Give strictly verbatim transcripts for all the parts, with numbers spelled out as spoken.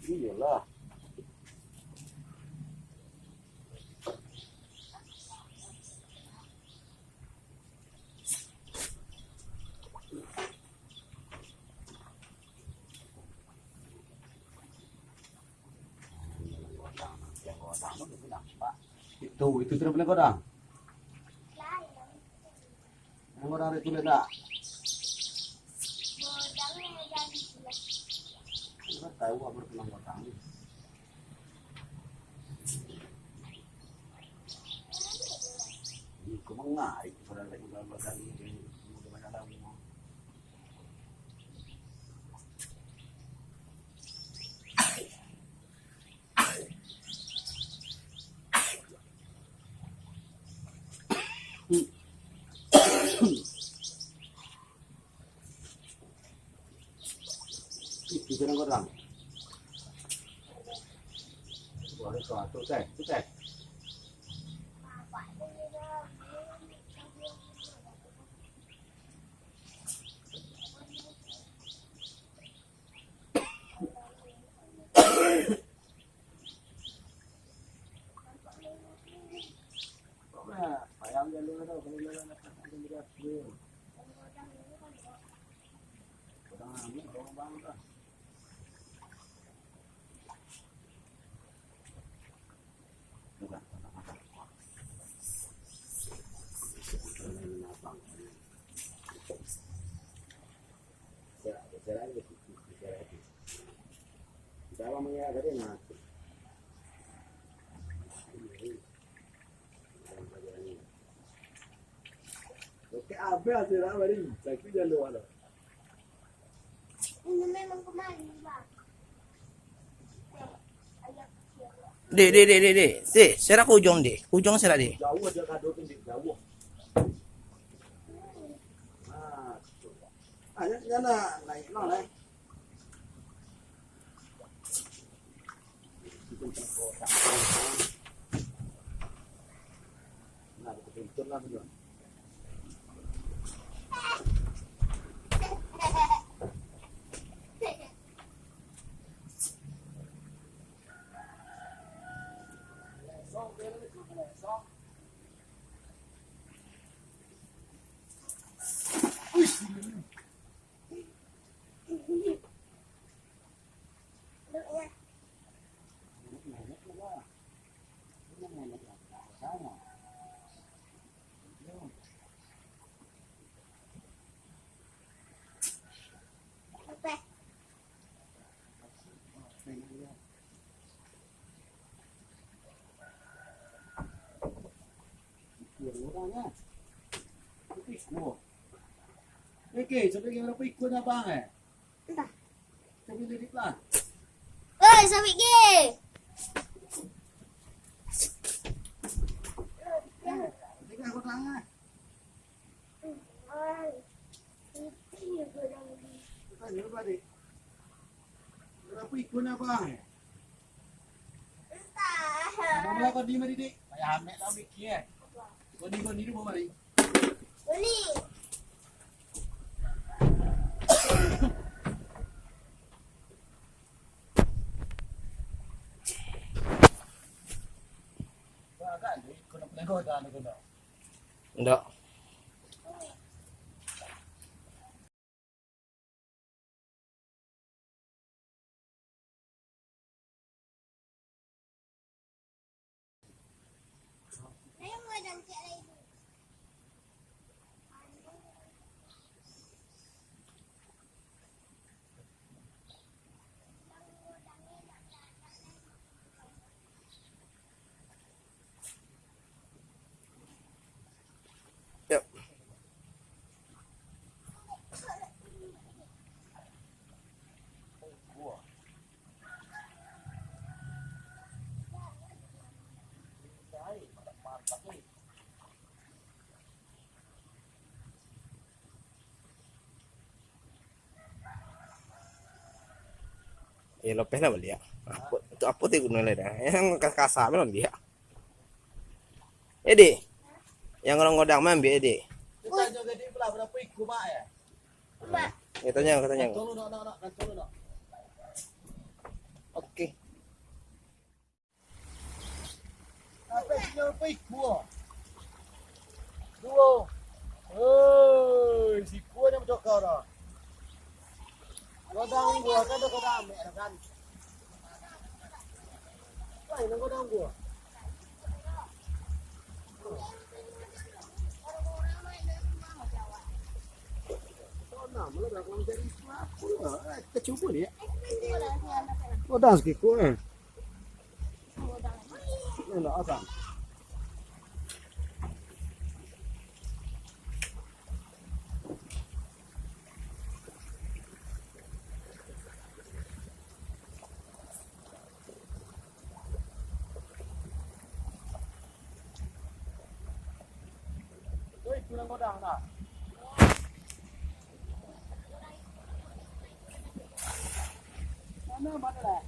Iyolah. Itu, itu sudah boleh godang. Yang godang ada tulis tak? Tahu apa tulang godang ni? Ini kau mengarik pada lagi godang ni. Itu jangan godang. Wah, itu, itu teh, itu teh. Oke, abis hasil lah, bari. Sakit jan luak dah. Ini memang kemari, Bang. Dek, dek, dek, dek, dek. Dek, serak ka ujung, dek. Ujung serak, dek. Jauh aja kado tu, dek. Jauh. Nah, tu. Ah, ya, ya, nah, naik, nah, naik. Oke, sampai kira berapa ikutnya, Bang, eh? Entah. Sampai lirik lah. Oi, sampai ke? Tengah kau tangan. Tanya lu balik. Berapa ikutnya, Bang? Entah. Abang berapa di mari, Dik? Payah amek lah mikir, eh. Kau di, kau di rumah mari. Uli. Ndak. Yuk. Eh, lopeh lah baliak. Apo, tu apo ti guno lai dah? Yang ka-, kasar tu baliak. Eh, Dik. Yang orang godang mah ambiak, eh, Dik. Dia tanya ke dia pula berapa ikut, Mak, ya? Mak. Eh, tanya, tanya. Tolong, nak, nak, nak, tolong, nak. Sampai sini apa ikua? Duo. Hei, sikua ni bacakar dah. Godang gua kan ada godang amek dah kan. Wah, ini godang gua. Kita cuba ni. Godang sikua eh. Ndak asam. Oi, tulang godang dah. Mana, mana lah?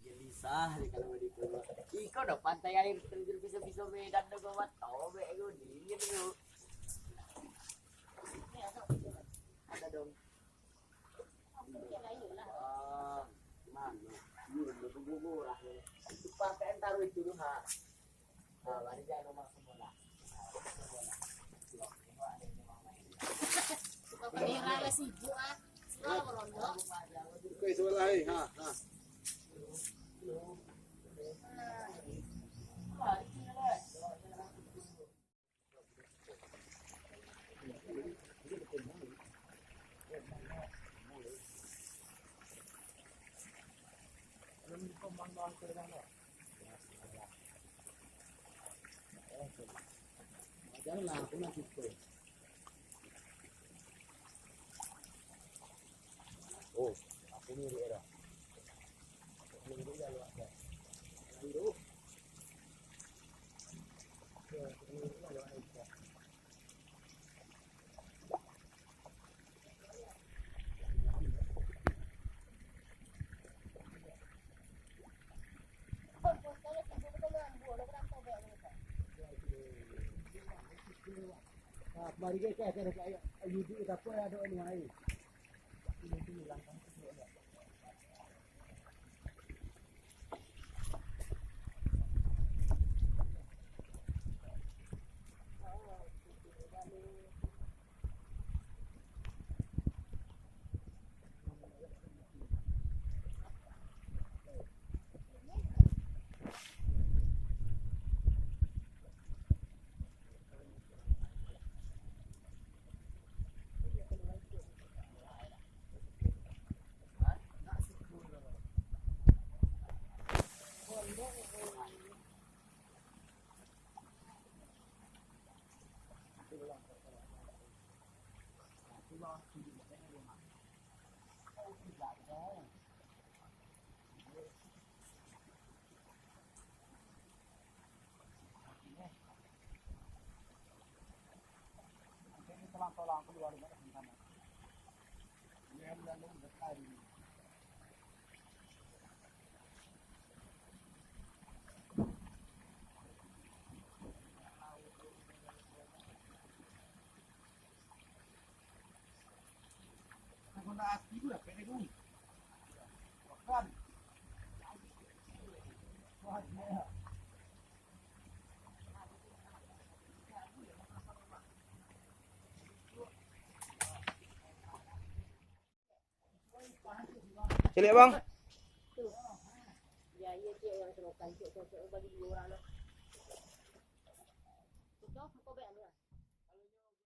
Gelisah deh kalau di keluar. Iko dah pantai air terjun bisa-bisa Medan dah gua tobek iko dingin tu. Ada dong. Ah, mano? Itu pakai taruh itu tu ha. Kamera lah sibuk ah. Sudah berondong. Oke, sebelah, eh. Ha, ha. Janganlah, aku nak cukup. Oh, aku ni dia dah. Aku ni dia dah. Aku ni dia dah. Caliak, Bang.